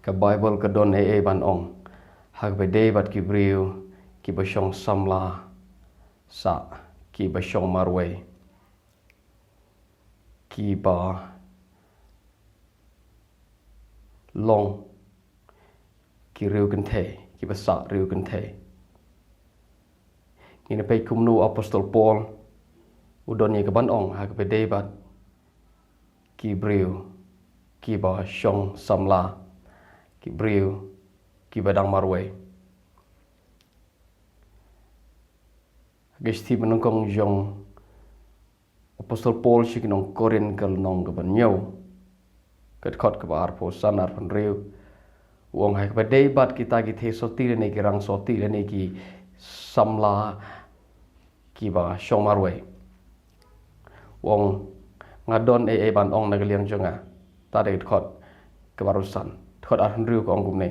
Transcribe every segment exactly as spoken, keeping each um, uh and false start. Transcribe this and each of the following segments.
Ka Baibl ka don ei ei ban ong ha kaba dei bad ki briew kiba shong samla sah kiba shong marwei, kiba long ki riew kynthei, kiba sah riew kynthei. Ngin ïa peit kumno u Apostol Paul u don ïa kaban ong ha kaba dei bad ki briew kiba shong samla, ki briew kiba dang marwei. Ha ka shithi ba nyngkong jong u Apostol Paul sha ki nong Korinth, ka lynnong kaba hynñiew, ka dkhot kaba arphew san, arphew hynriew, u ong ha kaba dei bad kita ki thei soti lane ki rang soti lane ki samla kiba shong marwei, u ong, nga don ei ei ban ong na ka liang jong nga. Te dei ka dkhot kaba arphew san, dkhot arphew hynriew ka ong kumne: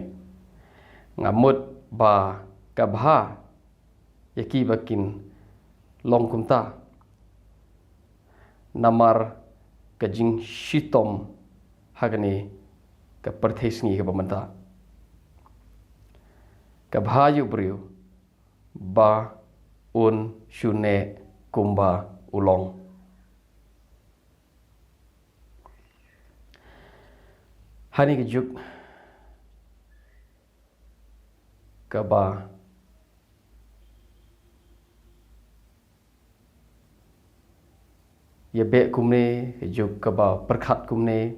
Nga mut ba ka bha ïa ki ba kin long kumta, namar ka jingshitom ha kane ka pyrthei sngi kaba mynta. Ka bha ïa u briew ba un shu neh kumba u long. Ha kane ka juk kaba ïa beh kumne, ka juk kaba pyrkhat kumne,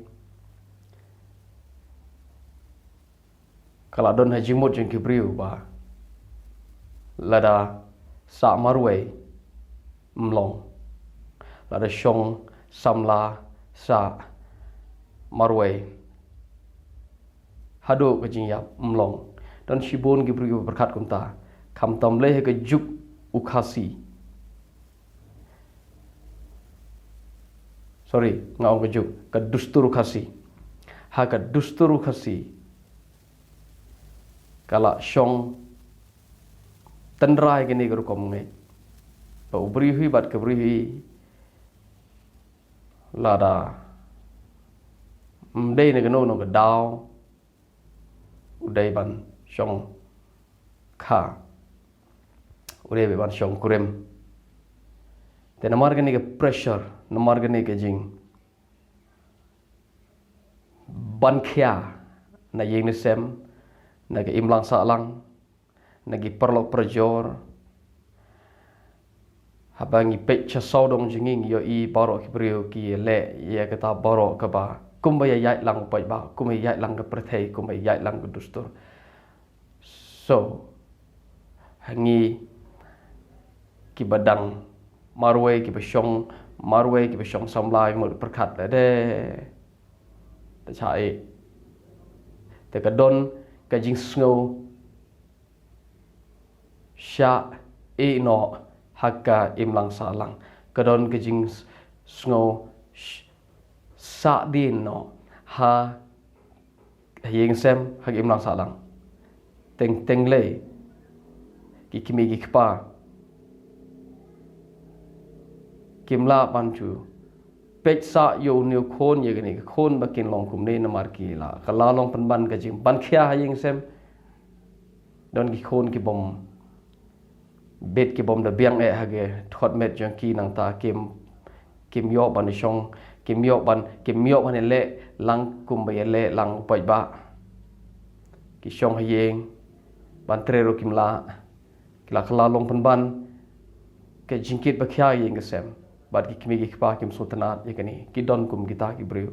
ka la don ha jingmut jong ki briew ba lada sah marwei ym long, lada shong samla sah marwei haduh ka jingïap ym long. Don shibun ki briew ba pyrkhat kumta, khamtam lei ha ka juk u Khasi. Sorry, nga ong ka juk, ka dustur u Khasi. Ha ka dustur u Khasi ka la shong tynrai kane ka rukom ngeit ba u briew hi bad ka briew hi, lada ym dei na kano kano ka daw, u dei ban shong kha, u dei ban shong kurim. Te namar kane ka pressure, namar kane ka jing ban khia na ïing na sem, na ka imlang sahlang, na ki paralok parajor, haba ngi peit sha sawdong jong ngi, ngi ïohi baroh ki briew ki leh ïa kata baroh kaba kumba ïa ïaid lang u paidbah, kumba ïa ïaid lang ka pyrthei, kumba ïa ïaid lang ka dustur. So ha ngi kiba dang marwei, kiba shong marwei, kiba shong samla, ngi mut pyrkhat lade, te shah ïeh, te ka don ka jingsngew shah ïeh noh ha ka imlang sahlang, ka don ka jingsngew sh- sah dien noh ha ha ïing sem, ha ka imlang sahlang. Teng teng lei ki kmie ki kpa kim lah ban shu peit sah ïa une u khun, ïa kane ka khun ba kin long kumne, namar ki la kylla long pynban ka jingban khia ha ïing sem. Don ki khun ki bym bit, ki bym da biang eh ha ki dkhot met jong ki, nangta kim kim ïoh ban shong, kim ïoh ban, kim ïoh ban ïaleh lang kumba ïaleh lang u paidbah. Ki shong ha ïing, ban trei ruh kim lah, ki la kylla long pynban ka jingkit ba khia ha ïing ka sem. Bad ki kmie ki kpa kim sngewtynnad ïa kane, ki don kum kita ki briew.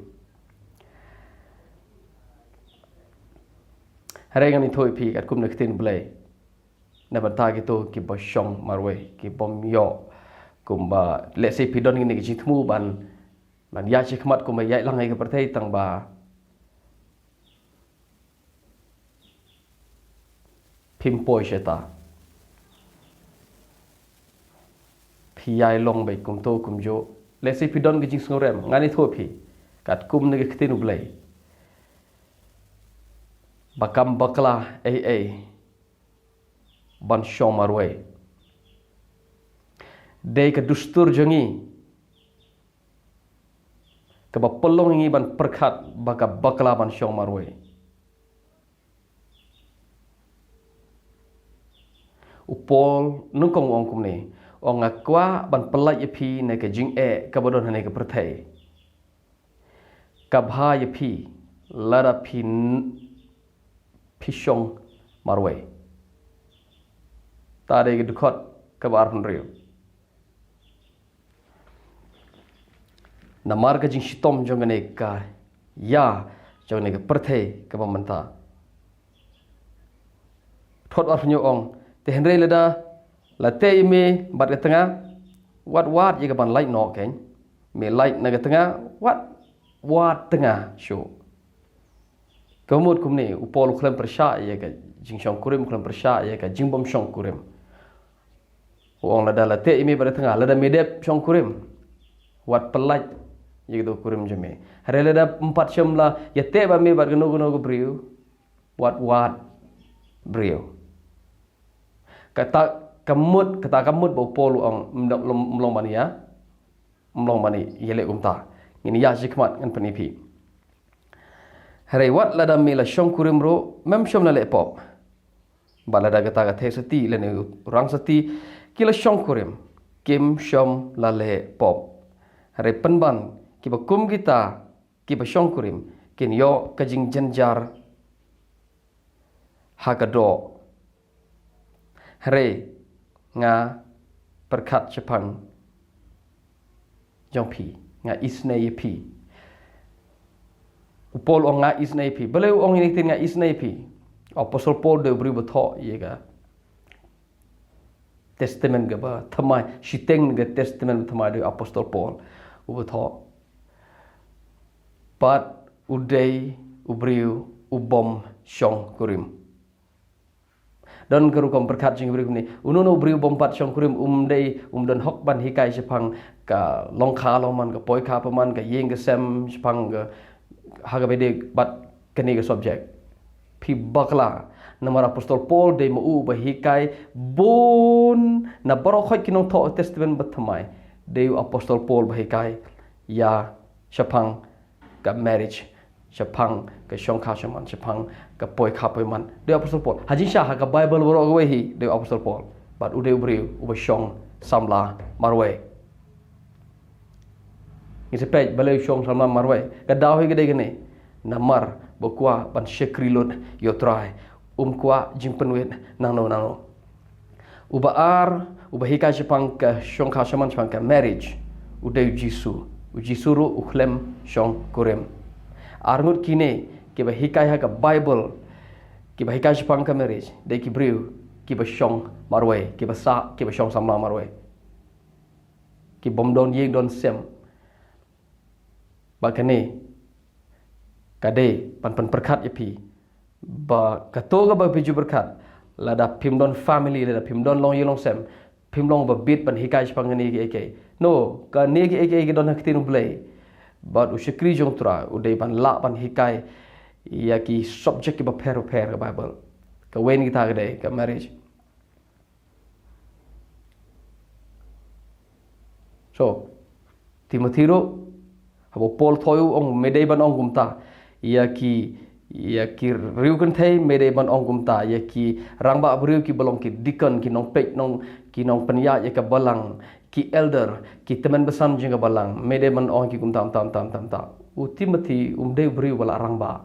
Hynrei ngan ïathuh ïa phi katkum na ka ktien Blei na bynta kito kiba shong marwei, ki bym ïoh, kumba lehse phi don kine ki jingthmu ban, ban ïaid shakhmat kumba ïaid lang ïa ka pyrthei, tang ba phim poi shata, phi ïai long beit kumto kumjuh. Lehse phi don ki jingsngewrem, ngan ïathuh ïa phi katkum na ka ktien U Blei ba kam bakla ei ei ban shong marwei. Dei ka dustur jong ngi kaba pynlong ïa ngi ban pyrkhat ba ka bakla ban shong marwei. U Paul nyngkong u ong kumne, u ong nga kwah ban pyllait ïa phi na ka jingeh kaba don ha kane ka pyrthei. Ka bha ïa phi lada phi n-, phi shong marwei. Ta dei ka dkhot kaba arphew hynriew. Namar ka jingshitom jong kane ka ïa jong kane ka pyrthei kaba mynta. Dkhot arphew hynñiew u ong, te hynrei lada la teh ïa me bad ka tnga, wat wad ïa kaban lait noh kein. Me lait na ka tnga, wat wad tnga shuh. Ka mut kumne, u Paul u khlem pyrshah ïa ka jingshongkurim, u khlem pyrshah ïa ka jingbym shongkurim. U ong lada la teh ïa me bad ka tnga, lada me dep shongkurim, wat pyllait ïa ka kurim jong me. Hynrei lada ym pat shym la ïa teh bad me bad kano kano ka briew, wat wad briew. Kata ka mut, kata ka mut ba u Paul u ong, ym long, ym long ban ïa, ym long ban ïa leh kumta. Ngin ïa shi khmat ngan pyni phi. Hynrei wat lada me la shongkurim ruh, mem shym la leh pop. Bad lada kata ka theisotti lane u rangsati ki la shongkurim, kim shym la leh pop. Hynrei pynban kiba kum kita kiba shongkurim kin ïoh ka jingjynjar ha ka doh. Hynrei nga pyrkhat shaphang jong phi, nga isynei ïa phi. U Paul u ong nga isynei ïa phi. Balei u ong ïa kine nga isynei ïa phi? Apostol Paul dei u briew ba thoh ïa ka Testament kaba thymmai, shiteng ka Testament ba thymmai dei Apostol Paul uba thoh. Bad u dei u briew u bym shongkurim. Don ka rukom pyrkhat jong ki briew kumne, uno uno u briew bym pat shongkurim um dei, um don hok ban hikai shaphang ka long kha long man, ka poi kha poi man, ka ïing ka sem, shaphang ka, ha kaba ïadei bad kane ka subject. Phi bakla, namar Apostol Paul dei ma u ba hikai bun na baroh khoit ki nongthoh Testament ba thymmai. Dei u Apostol Paul ba hikai ïa shaphang ka marriage, shaphang ka shong kha shong man, shaphang ka poi kha poi man. Dei u Apostol Paul. Ha jingshisha ha ka Bible baroh kawei hi, dei u Apostol Paul. Bad u dei u briew uba shong samla marwei. Ngi sa peit balei u shong samla marwei. Ka daw hi ka dei kane. Namar ba u kwah ban shakri lut ïa u Trai. Um kwah jingpynwit nangno nangno. Uba ar, uba hikai shaphang ka shong kha shong man, shaphang ka marriage, u dei u Jisu. U Jisu ruh u khlem shongkurim. Arngut kine kiba hikai ha ka Bible, kiba hikai shaphang ka marriage, dei ki briew kiba shong marwei, kiba sah, kiba shong samla marwei. Ki bym don ïing don sem. Bad kane ka dei ban pynpyrkhat ïa phi ba kato kaba phi ju pyrkhat, lada phim don family, lada phim don longïing longsem, phim long ba bit ban hikai shaphang kane kiei kiei. No, kane kiei kiei ki don ha ka ktien U Blei. Bad u shakri jong U Trai u dei ban lah ban hikai ïa ki subject kiba pher pher ka Bible. Kawei na kita ka dei ka marriage. So, Timothy ruh, haba u Paul u thoh ïa u, u ong me dei ban ong kumta ïa ki, ïa ki riewkynthei, me dei ban ong kumta ïa ki rangbah briew kiba long ki deacon, ki nongpeit, nong, ki nongpynïaid ïa ka balang, ki elder, ki tymmen basan jong ka balang, me dei ban ong ki kumta, kumta, kumta, kumta, kumta. U Timothy um dei u briew ba la rangbah.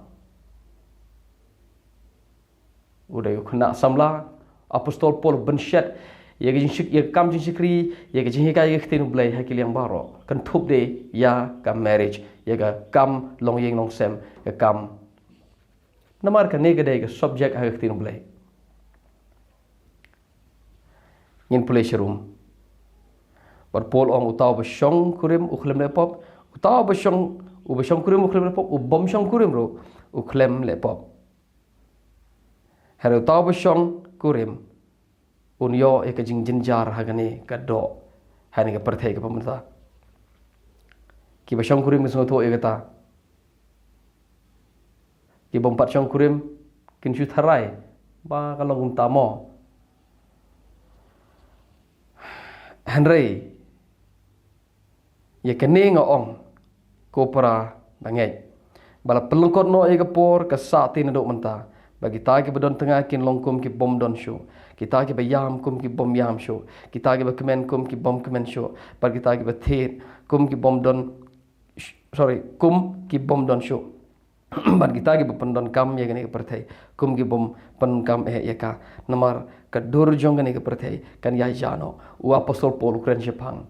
U dei u khynnah samla, Apostol Paul u pynshet ïa ka jingshik, ïa ka kam jingshakri, ïa ka jinghikai ïa ka ktien U Blei ha ki liang baroh. Kynthup de ïa ka marriage, ïa ka kam longïing longsem, ka kam. Namar kane ka dei ka subject ha ka ktien U Blei. Ngin pule sharum. Bad Paul u ong uta uba shongkurim u khlem leh pop, uta uba shong, uba shongkurim u khlem leh pop, u bym shongkurim ruh u khlem leh pop. Hynrei uta uba shongkurim un ïoh ïa ka jingjynjar ha kane ka doh, ha kane ka pyrthei kaba mynta. Kiba shongkurim ki sngewthuh ïa kata. Ki bym pat shongkurim kin shu tharai ba ka long kumta mo. Hynrei ïa kane nga ong, ko para bangeit, ba la pynlyngkot noh ïa ka por, ka sah te naduh mynta. Ba kita kiba don tnga kin long kum ki bym don shuh. Kita kiba ïam kum ki bym ïam shuh. Kita kiba kmen kum ki bym kmen shuh. Bad kita kiba thied kum ki bym don sh-, sorry, kum ki bym don shuh. Bad kita kiba pyndonkam ïa kane ka pyrthei kum ki bym pyndonkam eh ïa ka. Namar ka dur jong kane ka pyrthei kan ïaid noh. U apostol Paul u kren shaphang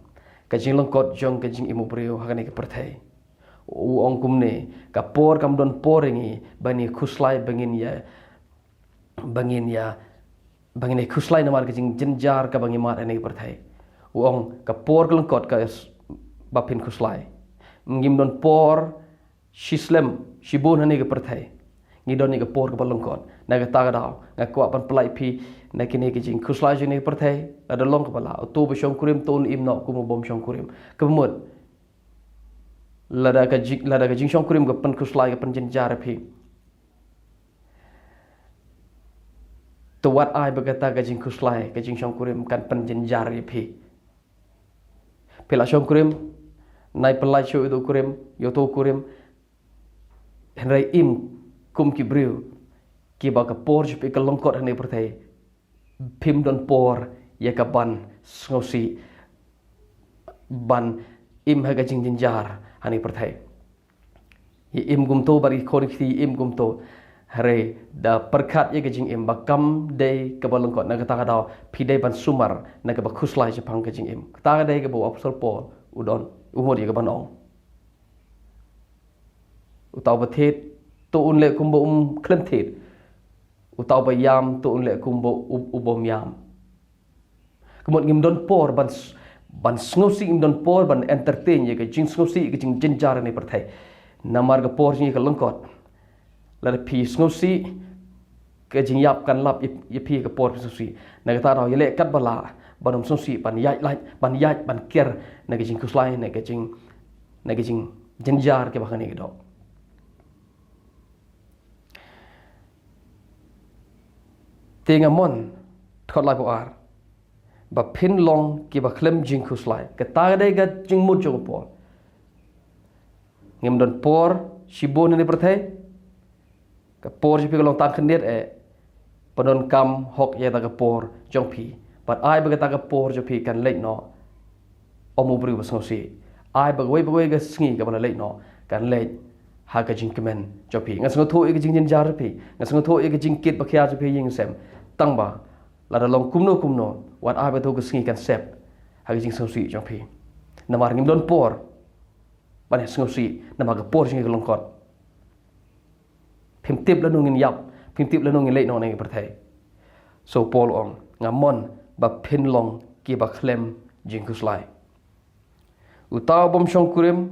ka jinglyngkot jong ka jingim u briew ha kane ka pyrthei. U ong kumne, ka por kam don por ïa ngi ba ngin ïa khuslai, ba ngin ïa, ba ngin ïa, ba ngin ïa khuslai namar ka jingjynjar kaba ngi mad ha kane ka pyrthei. U ong ka por ka lyngkot ka s-, ba phin khuslai. Ngim don por shi slem, shibun ha kane ka pyrthei. Ngi don ïa ka por kaba lyngkot. Na kata ka daw nga kwah ban pynlait phi na kine ki jingkhuslai jong kane ka pyrthei. Lada long kaba lah, uto uba shongkurim to un im noh kum u bym shongkurim. Kaba mut, lada ka jing, lada ka jingshongkurim ka pynkhuslai, ka pynjynjar ïa phi, to wat ai ba kata ka jingkhuslai, ka jingshongkurim kan pynjynjar ïa phi. Phi la shongkurim, nai pynlait shuh ïa uto u kurim, ïa uto u kurim. Hynrei im kum ki briew kiba ka por jong phi ka lyngkot ha kane ka pyrthei. Phim don por ïa ka ban sngewsih, ban im ha ka jingjynjar ha kane ka pyrthei. Ïa im kumto bad ki khun ki kti, ïa im kumto. Hynrei da pyrkhat ïa ka jingim ba kam dei kaba lyngkot, na kata ka daw phi dei ban sumar na kaba khuslai shaphang ka jingim. Kata ka dei kaba u apostol Paul u don, u mut ïa ka ban ong. Uta uba thied to un leh kumba um khlem thied. Uta uba ïam to un leh kumba u, u bym ïam. Ka mut ngim don por ban s-, ban sngewsih, ngim don por ban entertain ïa ka jingsngewsih, ïa ka jingjynjar ha kane ka pyrthei. Namar ka por jong ngi ka lyngkot. Lada phi sngewsih, ka jingïap kan lap ïa, ïa phi ka por phi sngewsih. Na kata ka daw ïaleh katba lah ban ym sngewsih, ban ïaid lait, ban ïaid, ban ker na ka jingkhuslai, na ka jing, na ka jingjynjar kaba ha kane ka doh. Te nga mon, dkhot laiphew ar, ba phin long kiba khlem jingkhuslai. Kata ka dei ka jingmut jong u Paul. Ngim don por shibun ha kane ka pyrthei. Ka por jong phi ka long tang khyndiat eh. Pyndonkam hok ïa kata ka por jong phi. Bad ai ba kata ka por jong phi kan leit noh. Ym u briew ba sngewsih. Ai ba kawei ba kawei ka sngi kaba la leit noh kan leit ha ka jingkmen jong phi. Nga sngewthuh ïa ka jingjynjar jong phi. Nga sngewthuh ïa ka jingkit ba khia jong phi ïing sem. Tang ba lada long kumno kumno, wat ai ba kato ka sngi kan sep ha ka jingsngewsih jong phi. Namar ngim don por ban ïa sngewsih, namar ka por jong ngi ka lyngkot. Phim tip lano ngin ïap, phim tip lano ngin leit noh na kane ka pyrthei. So Paul u ong, nga mon ba phin long kiba khlem jingkhuslai. Uta u bym shongkurim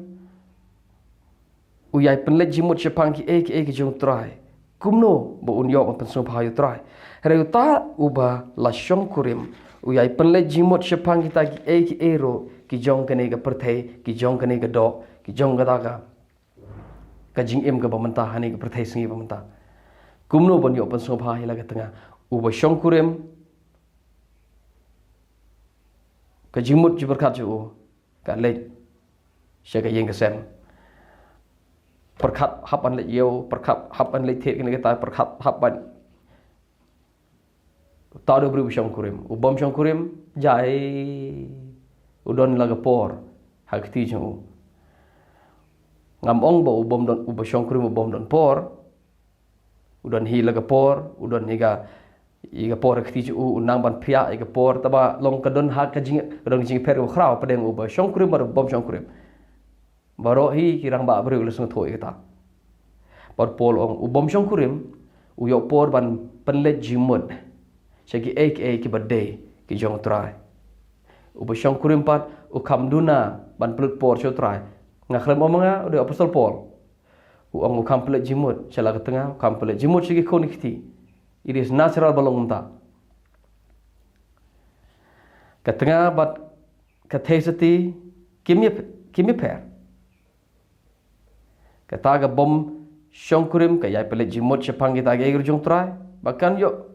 u ïai pynleit jingmut shaphang kiei kiei ki jong u Trai. Kumno ba un ïoh ban pynsngewbha ïa u Trai? Hynrei uta uba la shongkurim u ïai pynleit jingmut shaphang kita kiei kiei ruh ki jong kane ka pyrthei, ki jong kane ka doh, ki jong kata ka, ka jingim kaba mynta ha kane ka pyrthei sngi ba mynta. Kumno ban ïoh pynsngewbha ïa la ka tnga? Uba shongkurim, ka jingmut jingpyrkhat jong u ka leit sha ka ïing ka sem. Pyrkhat hap ban leit ïew, pyrkhat hap ban leit thied kane kata, pyrkhat hap ban. Uta u dei u briew uba shongkurim. U bym shongkurim, jai u don la ka por ha ka kti jong u. Ngam ong ba u bym don, uba shongkurim u bym don por. U don hi la ka por, u don hi ka, ïa ka por ha ka kti jong u, u nang ban phiah ïa ka por, tangba long ka don ha ka jing, ka don ka jingpher kaba khraw hapdeng uba shongkurim bad uba bym shongkurim. Baroh hi ki rangbah briew la sngewthuh ïa kata. Bad Paul u ong, u bym shongkurim u ïoh por ban pynleit jingmut sha kiei kiei kiba dei ki jong u Trai. Uba shongkurim pat u kham duna ban pynlut por sha u Trai. Nga khlem ong ma nga, u dei u apostol Paul. U ong u kham pynleit jingmut sha la ka tnga, u kham pynleit jingmut sha ki khun ki kti. It is natural ba long kumta. Ka tnga bad ka theisotti kim ïa, kim ïapher. Kata ka bym shongkurim ka ïai pynleit jingmut shaphang kita kiei kiei ruh jong u Trai ba kan ïoh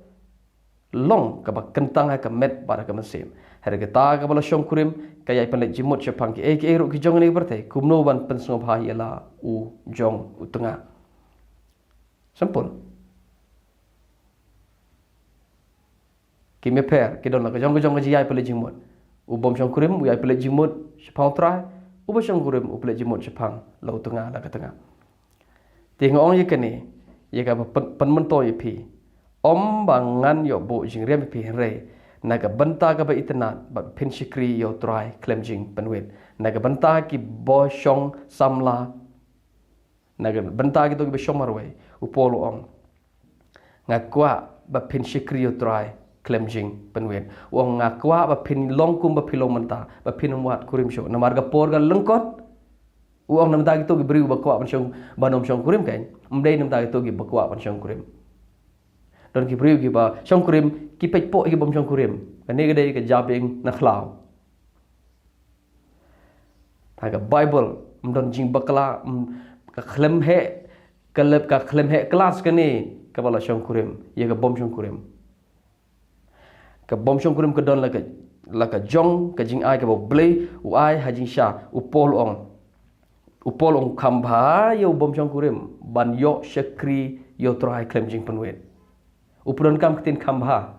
long kaba kyntang ha ka met bad ha ka mynsiem. Hynrei kata kaba la shongkurim ka ïai pynleit jingmut shaphang kiei kiei ruh ki jong kane ka pyrthei, kumno ban pynsngewbha ïa la u jong u tnga. Simple. Ki mepher, ki don la ka jong ka jong ka jingïai pynleit jingmut. U bym shongkurim u ïai pynleit jingmut shaphang u Trai, uba shongkurim u pynleit jingmut shaphang la u tnga la ka tnga. Te nga ong ïa kane, ïa kaba pyn-, pynmyntoi ïa phi. Ym ba ngan ïoh buh jingriam ïa phi hynrei na ka bynta kaba itynnad bad phin shakri ïa u Trai khlem jingpynwit. Na ka bynta kiba shong samla, na ka bynta kito kiba shong marwei, u Paul u ong, nga kwah ba phin shakri ïa u Trai khlem jingpynwit. U ong nga kwah ba phin long kumba phi long mynta, ba phin ym wad kurim shuh. Namar ka por ka lyngkot, u ong namar kito ki briew ba kwah ban shong, ban ym shongkurim kan, ym dei namar kito kiba kwah ban shongkurim. Don ki briew kiba shongkurim, ki peit pok ïa ki bym shongkurim. Kane ka dei ka jabieng na khlaw. Ha ka Bible, ym don jingbakla, ym, ka khlem heh, ka lep, ka khlem heh klas kane kaba la shongkurim ïa ka bym shongkurim. Ka bym shongkurim ka don la ka, la ka jong ka jingai kaba U Blei u ai ha jingshisha. U Paul u ong, u Paul u ong kham bha ïa u bym shongkurim ban ïoh shakri ïa u Trai khlem jingpynwit. U pyndonkam ka ktien kham bha.